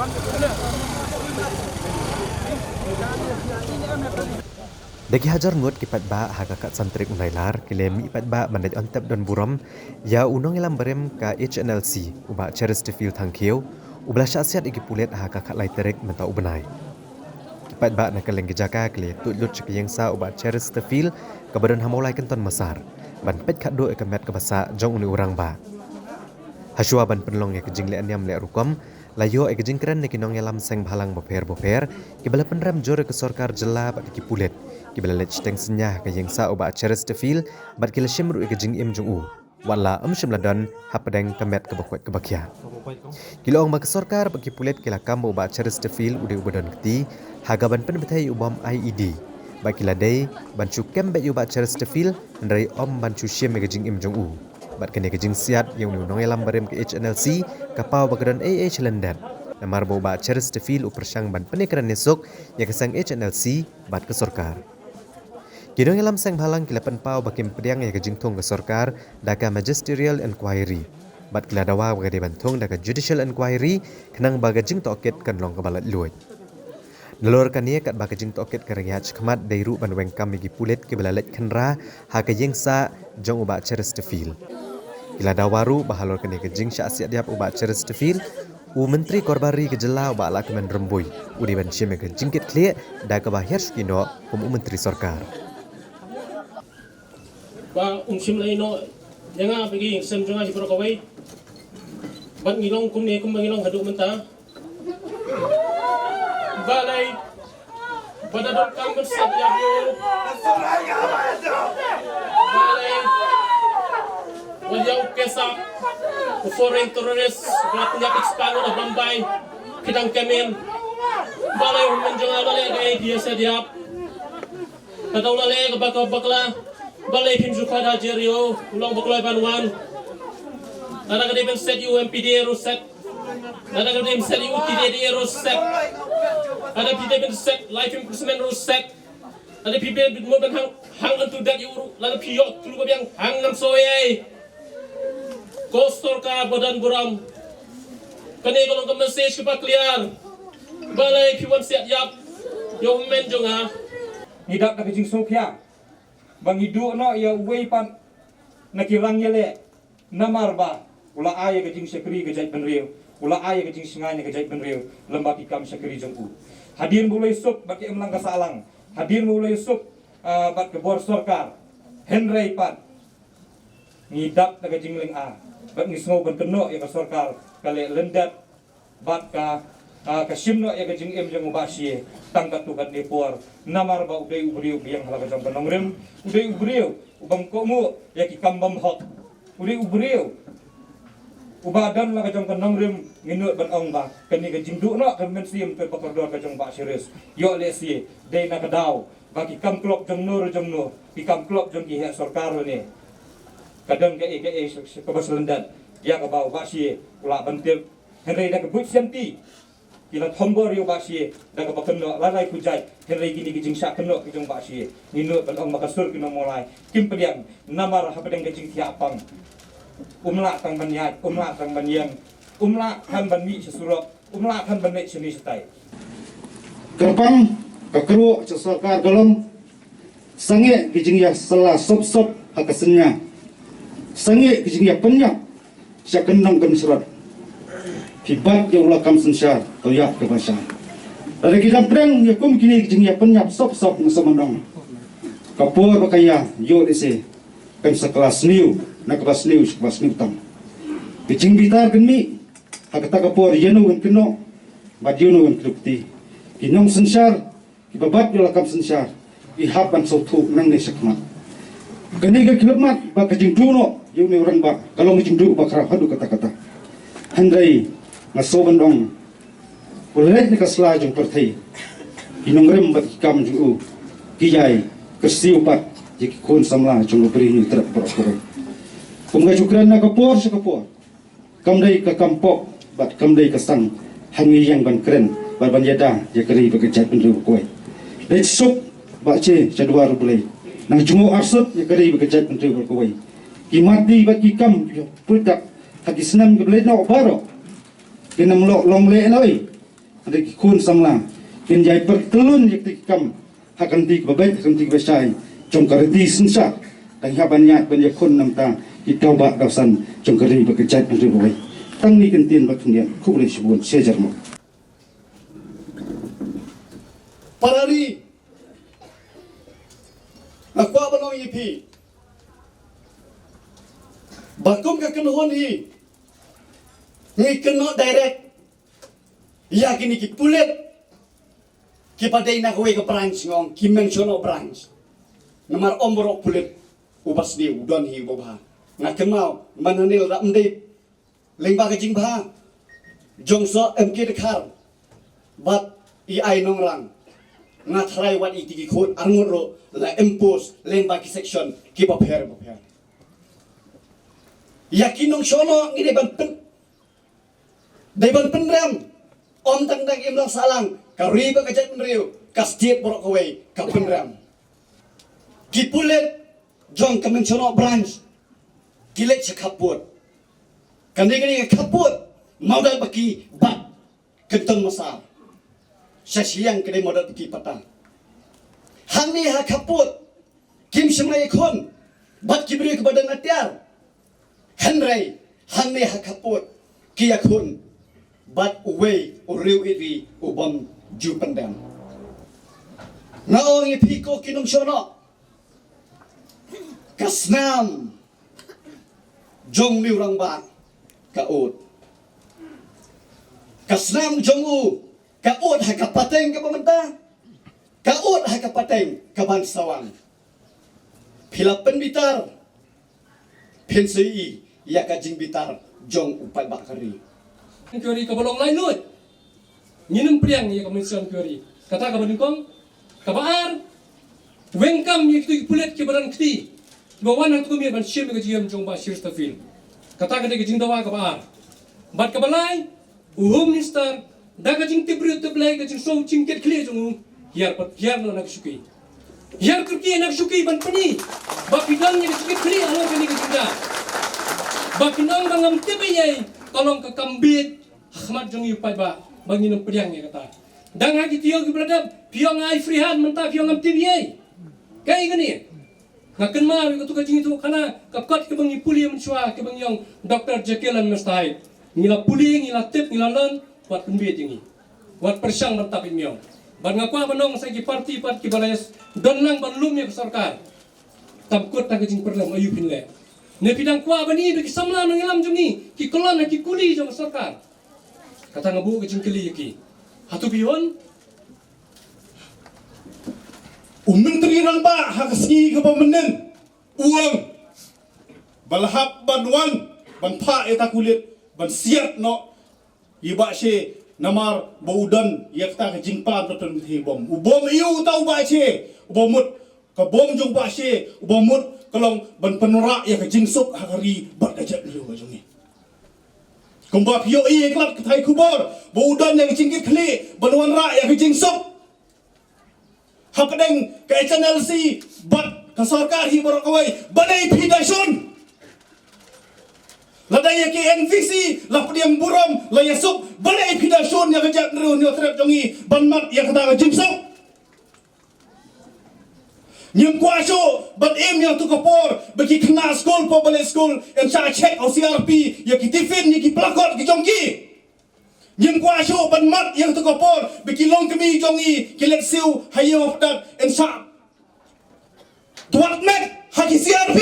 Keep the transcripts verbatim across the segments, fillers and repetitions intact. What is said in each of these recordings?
Da ki hajar ngut ki paidbah ha ka khatsan tarik u Nailar ki la mih paidbah ban leit on tep don burom ïa u nongïalam barim ka H N L C, u Bah Cheristerfield Thangkhiew, uba la shah siat ïa ki pulit ha ka khatlai tarik mynta u bnai. Ki paidbah na kylleng ki jaka ki la tuid lut sha ka ïing sah u Bah Cheristerfield kaba don ha Mawlai Kynton Massar ban peit khadduh ïa ka met kaba sah jong une u rangbah. Hashwa ban pynlong ïa ka jingleh niam leh rukom, la ïoh ïa ka jingkren na ki nongïalam seng bhalang bapher bapher kiba la pynrem jur ïa ka sorkar jylla bad ki pulit kiba la leit shiteng synñia ha ka ïing sah u Bah Cheristerfield bad ki la shim ruh ïa ka jingim jong u. Wat la ym shym la don hapdeng ka met kaba koit kaba khiah. Ki la ong ba ka sorkar bad ki pulit ki la kam ba u Bah Cheristerfield u dei uba don kti ha kaban pynbthei ïa u bom I E D. Bad ki la dei ban shu kem beit ïa u Bah Cheristerfield hynrei ym ban shu shim ïa ka jingim jong u. Bad kane ka jingsiat ïa une u nongïalam barim ka H N L C ka paw ba ka don ei ei sha lyndet. Namar ba u Bah Cheristerfield u pyrshang ban pynïakren ïasuk ïa ka seng H N L C bad ka sorkar. Ki nongïalam seng bhalang ki la pynpaw ba kim pdiang ïa ka jingthung ka sorkar da ka magisterial inquiry. Bad ki la dawa ba ka dei ban thung da ka judicial inquiry khnang ba ka jingtohkit kan long kaba laitluid. Nalor kane katba ka jingtohkit ka ryngiat shakhmat dei ruh ban weng kam ïa ki pulit kiba la leit khynra ha ka ïing sah jong u Bah Cheristerfield. Ki la dawa ruh ba halor kane ka jingshah siat ïap u Bah Cheristerfield, u Myntri Korbar Ri ka jylla u Bah Lahkmen Rymbui u dei ban shim ïa ka jingkitkhlieh da kaba hiar shuki noh kum u Myntri Sorkar. Ba um shim lei noh ïa nga bad ki ïing sem jong nga hi baroh kawei. Bad ngi long kumne kumba ngi long haduh mynta. Balei ba da donkam ban siat ïap ïa u? Balei wat ïa u Kesa, u foreign terrorist ba la pynïap expand na Bombay, phi dang kem in? Balei u hynmen jong nga, balei kaei phi ïa siat ïap? Ka dei la leh kaba ka bakla. Balei phim ju khot ha Jerio u long ba kloi ban wan? Lada ka dei ban set ïa u M P D A ruh set. Lada ka dei ban set ïa u T D A ruh set. Lada phi dei ban set life imprisonment ruh set. Lada phi dei ban mut ban hang, hang unto death ïa u ruh. Lada phi ïoh khlur ba biang hang ngam soi ei. Ko sorkar ba don burom, kane ka long ka message kaba clear. Balei phi wan siat ïap ïa u hynmen jong nga? Ngi dap da ka jingsngewkhia ba ngi duh noh ïa uwei pat na ki rangïaleh, namar ba u la ai ïa ka jingshakri ka jaitbynriew, u la ai ïa ka jingshngaiñ ïa ka jaitbynriew lem bad ki kam shakri jong u. Hadien ba u la ïasuk bad ka imlang ka sahlang, hadien ba u la ïasuk, ah, bad ka bor sorkar, hynrei pat ngi dap da ka jinglynga bad ngi sngew ban kynnoh ïa ka sorkar ka leh lyndet bad ka, ah, ka shim noh ïa ka jingim jong u Bah Shie tang katto katne por, namar ba u dei u briew ba ïeng ha la ka jong ka nongrim, u dei u briew u bym kohnguh ïa ki kam bymhok, u dei u briew uba don la ka jong ka nongrim. Ngi nud ban ong ba kane ka jingduh noh ka mynsiem kaba kordor ka jong u Bah Cheristerfield ïoh lehse dei na ka daw ba ki kam klop jong no re jong no, ki kam klop jong ki heh sorkar lane ka don kaei kaei kaba shlyndet ïa kaba u Bah Shie u lah ban tip. Hynrei da ka buit sianti ki la thombor ïa u Bah Shie da kaba kynnoh lai lai pujait. Hynrei kine ki jingshah kynnoh ki jong u Bah Shie ngi nud ban ong ba ka sur ki nong Mawlai kim pdiang, namar hapdeng ka jingthiah pang um lah tang ban ïaid, um lah tang ban ïeng, um lah tang ban mih sha surok, um lah tang ban leit shane shatai. Kyrpang ka kyrwoh sha sorkar ka long sangeh ki jingïasylla sop sop ha ka synñia, sangeh ki jingïapynïap sha kyndong kynshrot. Phi bat ïa u lakam synshar, to ïap kaba shai. Lada ki dang pdiang ïa kum kine ki jingïapynïap sop sop, nga sngewbha ban ong, ka por ba ka ïa ïoh lehse kan sa kylla sniew, na kaba sniew sha kaba sniew tam. Ki jingbitar kan mih ha kata ka por, ïano kan kynnoh bad ïano kan kynnoh kti. Ki nongsynshar kiba bat ïa u lakam synshar ki hap ban sngewthuh nangne shakhmat. Kane ka khyllipmat ba ka jingduh noh ïa une u rangbah ka long ka jingduh ba khraw haduh katta katta. Hynrei nga sngewbha ban ong, u la leit na ka sla jong ka pyrthei, ki nongrim bad ki kam jong u ki ïai kyrsiew pat ïa ki khun samla jong u briew, ngi trep baroh kawei. Kum ka ju kren na ka por sha ka por, kam dei ka kam pop bad kam dei ka sang ha ngi ïeng ban kren bad ban ïada ïa ka ri bad ka jaitbynriew kawei. Leit suk Bah Shie sha duwar U Blei, nang jngoh arsut ïa ka ri bad ka jaitbynriew kawei. Ki mati bad ki kam ki pyrdak ha ki snem kiba leit noh baroh kin ym long leh noh ei. Hynrei ki khun samla kin ïai pyrkhlun ïa ki kam ha ka lynti kaba beit, ha ka lynti kaba shai jong ka riti synshar. Tang haba ïaid ban ïakhun namar ki tawba dawsan jong ka ri bad ka jaitbynriew kawei. Tang kine ki kyntien bad khyndiat, khublei shibun, sha jar mo. Para ri, nga kwah ban ong ïa phi ba kum ka kynhun hi ngi kynnoh direct ïa kine ki pulit kiba dei na kawei ka branch, nga ong ki Mynshuwa Branch. Namar ym baroh pulit uba sniew u don hi uba bha. Nga kynmaw mynhynnin lada ym dei lyngba ka jingbha jong Soh M K Dkhar bad i Ai Nongrang, nga tharai wat ïa kito ki khun arngut ruh la impose lyngba ki section kiba pher bapher. Ïa ki nongshong noh ngi dei ban pyn, dei ban pynrem. Ym tang tang Imlang Sahlang, ka ri bad ka jaitbynriew, ka state baroh kawei ka pynrem. Ki pulit jong ka Mynshuwa Branch ki leit sha khappud. Kane kane ka khappud mawdat ba ki bat Kynton Massar. Sha shiliang ka dei mawdat ba ki pata. Hangne ha khappud kim shym la ïakhun bad ki briew kiba don atiar. Hynrei hangne ha khappud ki ïakhun bad uwei u riew ri u bym ju pyndem. Nga ong ïa phi ko ki nongshong noh, ka snam jong u rangbah ka ud. Ka snam jong u ka ud ha ka pateng kaba mynta, ka ud ha ka pateng kaban sa wan. Phi la pynbitar, phin sa ïohi ïa ka jingbitar jong u paidbah ka ri. Inquiry kaba long laitluid. Ngin ym pdiang ïa ka Commission Inquiry. Kata kaba nyngkong. Kaba ar, weng kam ïa kito ki pulit kiba don kti, kiba wan ha kto ka miet ban shim ïa ka jingim jong Bah Chesterfield. Kata ka dei ka jingdawa kaba ar. Bad kaba lai, u Home Minister, da ka jingtip briew tip Blei, ka jingsngew jingkitkhlieh jong u, hiar pat hiar noh na ka shuki. Hiar kyrkieh na ka shuki ban pyni ba phi don ïa ka jingkitkhlieh halor kane ka jingda. Ba phi nang ba ngam tip ei ei, ka long ka kam bieit ha khmat jong ngi u paidbah, ba ngin ym pdiang ïa kata. Dang ha ki taïew kiba la dep, phi ong ai free hand, mynta phi ong ngam tip ei ei. Kaei kane? Nga kynmaw ïa kato ka jingïathuhkhana, ka kot kaba ngi pule mynshuwa, kaba ngi ong Doctor Jekyll and Mister Hyde. Ngi la pule, ngi la tip, ngi la learn, wat pynbieit ïa ngi. Wat pyrshang ban tap ïa ngi ong. Bad nga kwah ban ong sa ki party pat kiba la ïa don lang ban lum ïa ka sorkar. Tam kut tang ka jingpyrlong, aïu phin leh? Ne phi dang kwah ban i ba ki samla nongïalam jong ngi ki kyllon ha ki kuli jong ka sorkar? Kata nga buh ka jingkylli ïa ki. Hato phi ïoh? U Myntri Rangbah ha ka sngi kaba mynnin u ong ba la hap ban wan ban phah ïa ta ka pulit ban siat noh ïa Bah Che, namar ba u don ïa kata ka jingplan ba don ïa ka bom. U bom, ïa uta u Bah Che uba mut, ka bom jong Bah Che uba mut ka long ban pynrah ïa ka jingsuk ha ka ri bad ka jaitbynriew ka jong ngi. Kumba phi ïohi ïa ka lad ka thaiñ khubor ba u don ïa ka jingkitkhlieh ban wanrah ïa ka jingsuk. Hapdeng ka H N L C bad ka sorkar hi baroh kawei, balei phi da shun? Lada ïa ki N V C la pdiang burom, la ïasuk, balei phi da shun ïa ka jaitbynriew Hynñiewtrep jong ngi ban mad ïa kata ka jingsuk? Ngim kwah shuh ban im ïa kato ka por ba ki khynnah skul, pop balei skul, yn shah check ha u C R P ïa ki tiffin, ïa ki plakot ki jong ki. Ngim kwah shuh ban mad ïa kato ka por ba ki longkmie jong ngi ki leit siew ha ïew ha pdeng, yn shah twat met ha ki C R P.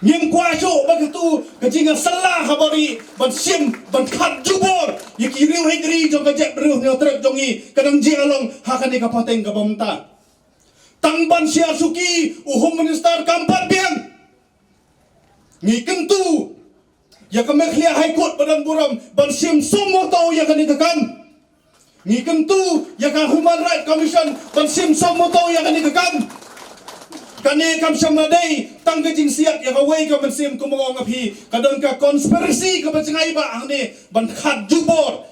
Ngim kwah shuh ba kato ka jingïasylla ha bari ban shim ban khat jubor ïa ki riew ri jong ka jaitbynriew Hynñiewtrep jong ngi ka dang jia long ha kane ka pateng kaba mynta. Tang ban sha shuki u Home Minister kam pat biang. Ngi kyntu ïa ka Meghalaya High Court ba don burom ban shim suo motu ïa kane ka kam. Ngi kyntu ïa ka Human Rights Commission ban shim suo motu ïa kane ka kam. Kane kam shym la dei tang ka jingsiat ïa kawei ka mynsiem, kumba nga ong ïa phi, ka don ka conspiracy kaba jngai ba hangne ban khat jubor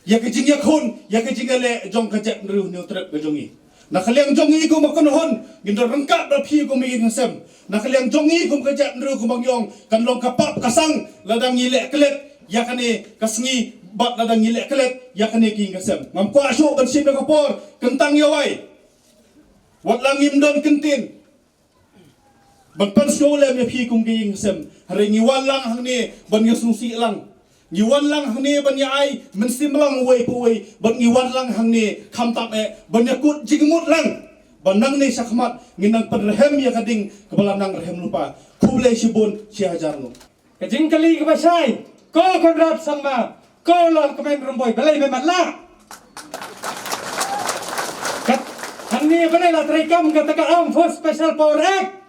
ïa ka jingïakhun, ïa ka jingïaleh jong ka jaitbynriew Hynñiewtrep ka jong ngi. Na ka liang jong ngi kum ka kynhun, ngin don ryngkat bad phi kum ïing ïing sem. Na ka liang jong ngi kum ka jaitbynriew, kumba ngi ong, kan long ka pap ka sang lada ngi leh klet ïa kane ka sngi Bad lada ngi leh klet ïa kane ka ïing ka sem, ngam kwah shuh ban shim ïa ka por, kyntang ïa wei. Wat la ngim don kyntien ban pynsngew lem ïa phi kum ka ïing ka sem. Hynrei ngi wan lang hangne ban ïa sngewsih lang. Ngi wan lang hangne ban ïa ai mynsiem lang uwei pa uwei. Bad ngi wan lang hangne khamtam eh ban ïa kut jingmut lang. Ba nangne shakhmat ngin nang pynrhem ïa ka ding kaba la nang rhem lypa. Khublei shibun, shi hajar nguh. Ka jingkylli kaba shai, ko Conrad Sangma, ko Lahkmen Rymbui, balei mem lah? Kat hangne balei la treikam kata ka Armed Force Special Power Act?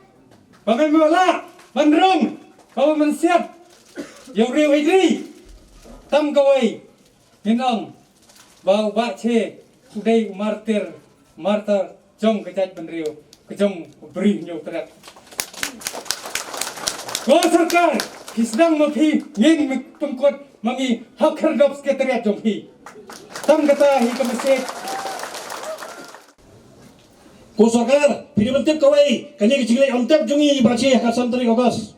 Ba mem lah ban rung, ba mynsiat ïa u riew Aidri. Tang kawei, ngin ong ba u Bah Che u dei u martir, martir jong ka jaitbynriew, ka jong u briew Hynñiewtrep. Ko sorkar, phi sdang ma phi, ngin pynkut ma ngi ha khyrdop secretariat jong phi. Tang kata hi ka message. Ko sorkar, phi dei ban tip kawei, kane ka jingleit on tap jong ngi i Bah Che ha ka san tarik August.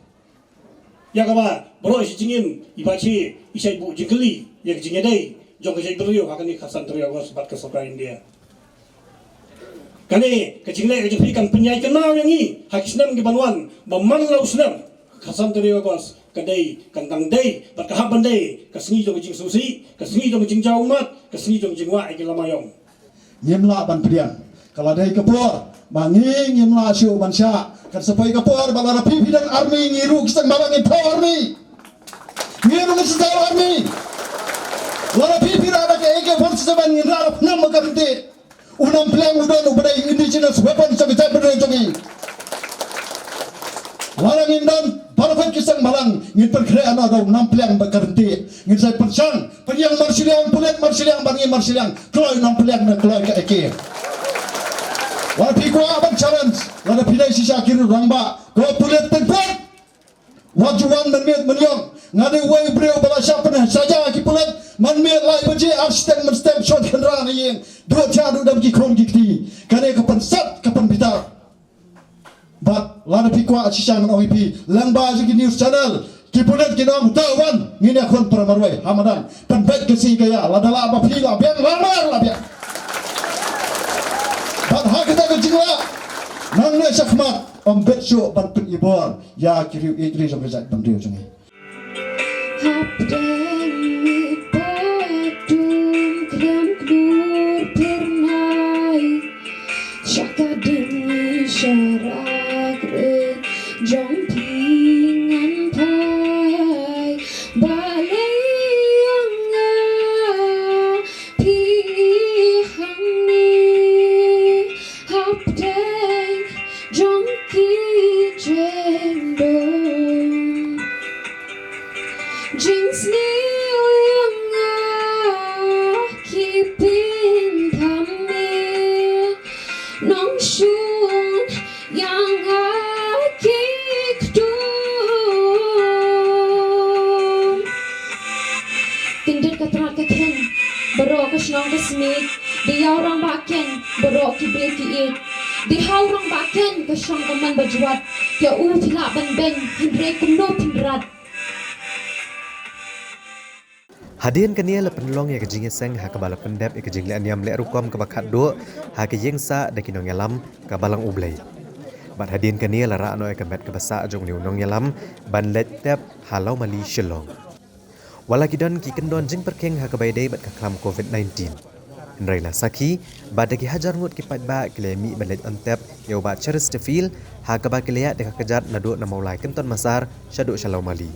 Ïa kaba baroh shi jingim i Bah Che i shait buh jingkylli ïa ka jingïadei jong ka jaitbynriew ha kane ka san tarik August bad ka sorkar India. Kane ka jingleh ka jong phi kan pynïaid kynmaw ïa ngi ha ki snem ki ban wan, ba man la u snem ka san tarik August ka dei, kan dang dei bad ka hap ban dei ka sngi jong ka jingsngewsih, ka sngi jong ka jingjaw ummat, ka sngi jong ka jingwah ïa ki lama ïong. Ngim lah ban pdiang. Ka la dei ka por ba ngi ngim lah shuh ban shah. Kan sa poi ka por ba lada phi phi don army, ngi ruh ki seng bhalang ngin thaw army. Ngi ruh ngin sa thaw army. Lada phi phi rah da ka A K forty-seven, ngin rah da pnam ba ka ryntih. U nampliang u don uba dei indigenous weapon jong ka jaitbynriew jong ngi. Lada ngin don baroh ki seng bhalang, ngin pynkhreh noh da u nampliang ba ka ryntih. Ngin sa pyrshang pynïeng marshiliang, pulit marshiliang, ban ngi marshiliang, kloi nampliang ne kloi ka A K. Wat phi kwah ban challenge, lada phi dei shisha ki rangbah, ko pulit tyngkut. Wat ju wan mynmiet mynïong. Nga dei uwei u briew ba la shah pynsaja ki pulit mynmiet lai baje, ar shiteng mynstep shot khynra na ïing. Duh cha duh dam ki khun ki kti. Kane ka pynsat ka pynbitar. Bad lada phi kwah shisha ngan ong ïa phi, lyngba jong ki news channel, ki pulit kin ong to wan, ngin ïakhun para marwei ha madan. Pynbeit ka sngi ka ïa, lada lah ba phi lah biang, la mar lah biang. Bad ha kata ka jinglah, nangne shakhmat ym bit shuh ban pynibor ïa ki riew ïeit ri jong ka jaitbynriew jong ngi. Hapdeng mih pat dum khlem klur phyrnai, sha ka ding sha rak ri jong phi ngan phai. Balei ïa nga phi hangne hapdeng jong ki jingdum. Jingsniew ïa nga ki pynthame, nongshun ïa nga ki kdum. Kyndit ka tnat ka khein, baroh ka shnong ka smiej, dei ïa u rangbah keiñ baroh ki bri ki ïeit. Dei ha u rangbah keiñ ka shong ka man ba jwat, ïa u phi lah ban beiñ, hynrei kumno phin rat. Hadien kane la pynlong ïa ka jingïaseng ha kaba la pyndep ïa ka jingleh niam leh rukom kaba khatduh ha ka ïing sah da ki nongïalam ka Balang U Blei. Bad hadien kane la rah noh ïa ka met kaba sah jong une u nongïalam ban leit tep ha Lawmali Shillong. Wat la ki don ki kyndon jingpyrkhing ha kaba ïadei bad ka khlam covid nineteen. Hynrei la sakhi ba da ki hajar ngut ki paidbah ki la ïa mih ban leit on tep ïa u Bah Cheristerfield ha kaba ki la ïaid da ka kjat naduh na Mawlai Kynton Massar shaduh sha Lawmali.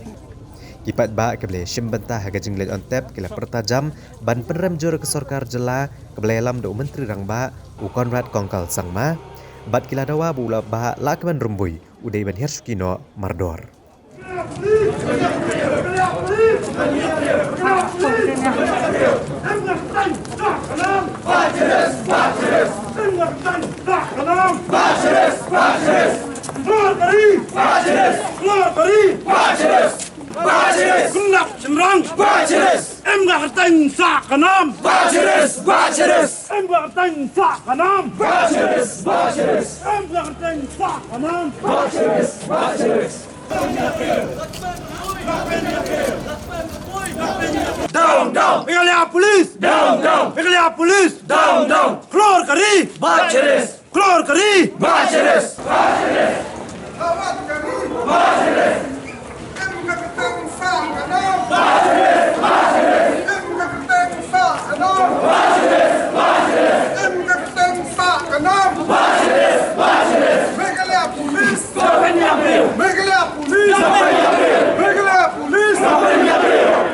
Ki paidbah kiba la ïa shim bynta ha ka jingleit on tep ki la pyrta jam ban pynrem jur ïa ka sorkar jylla kaba la ïalam da u Myntri Rangbah u Conrad Kongkal Sangma bad ki la dawa ba u Bah Lahkmen Rymbui u dei ban hiar shuki noh mardor. Em ka kyrteng sah ka nam. Ba Chris, ba Chris. Em ka kyrteng sah ka nam. Ba Chris, ba Chris. Em ka kyrteng sah ka nam. Ba Chris, ba Chris. Down, down. Meghalaya Police. Down, down. Meghalaya Police. Down, down. Khlur ka ri. Ba chris. Khlur ka ri. Ba chris. Ba chris. Ba chris. Ba chris. Im ka kyrteng sah ka nam. Ba chris. Ba chris. Im ka kyrteng sah ka nam. Ba chris. Ba chris. Im ka kyrteng sah ka nam. Ba chris. Ba chris. Meghalaya Police. Meghalaya Police. Meghalaya Police.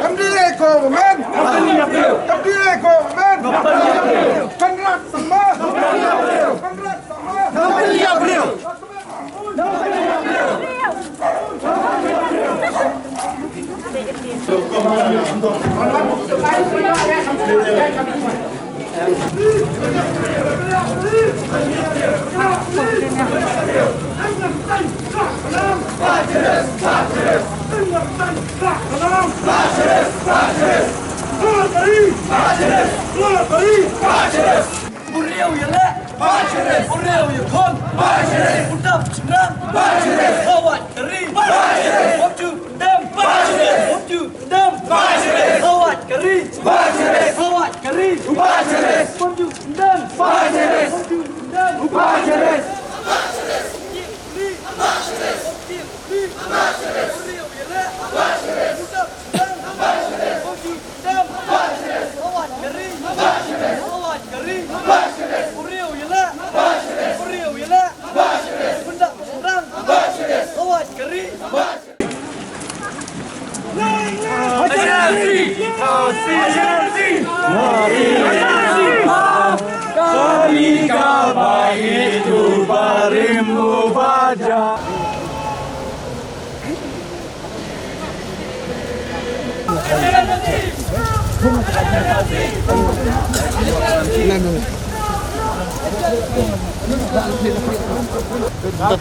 M D A government. M D A government. Conrad Sangma. Conrad Sangma. U riew ïaleh. U riew ïakhun. U dap shynrang. Hawait ka ri. Bym ju dem. Bym ju dem. Hawait ka ri. Hawait ka ri. Bym ju dem. Bym ju dem. Kami ka ba itu barim u baja.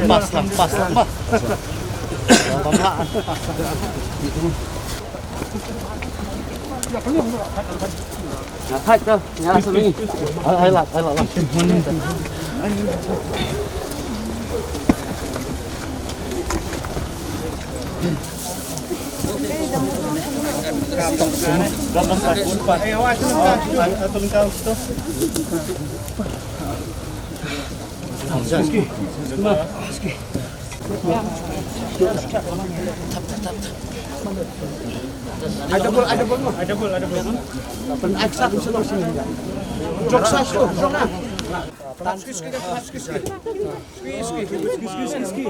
Pas lang, pas lang, pas. Pamlaan. Nga thait ka, nga sa mi. Ai, ai, lat, ai, lat, lat. Ai double, ai double mo. Ai double, ai double. Pen ai ksat selo sini. Jok sa selo, jok na. Ski, ski, ski, ski. Ski, ski, ski, ski, ski.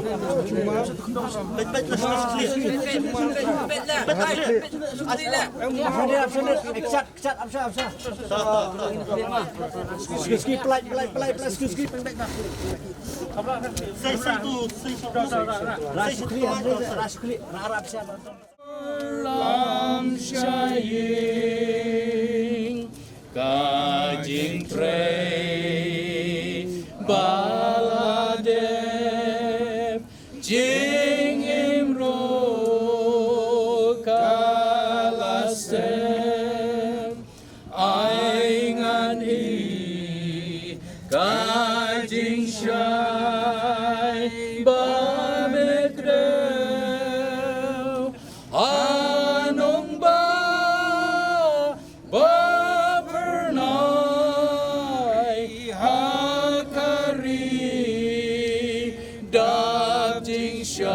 Ski, ski, pelai, pelai, pelai, pelai, ski, ski, pelai, pelai. Lam sha ïing ka jingtrei ba la dep, jingim ruh ka la stem. Ai ngan ïohi ka jingshai ba me kdew. Hangne ba, ba phyrnai ha ka ri dap jingshai.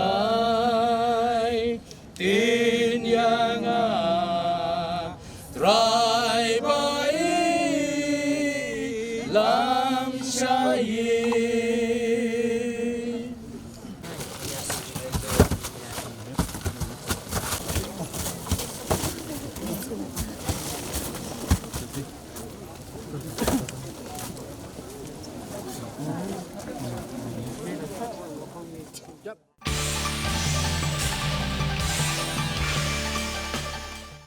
Tin ïa nga Trai ba i lam sha ïing.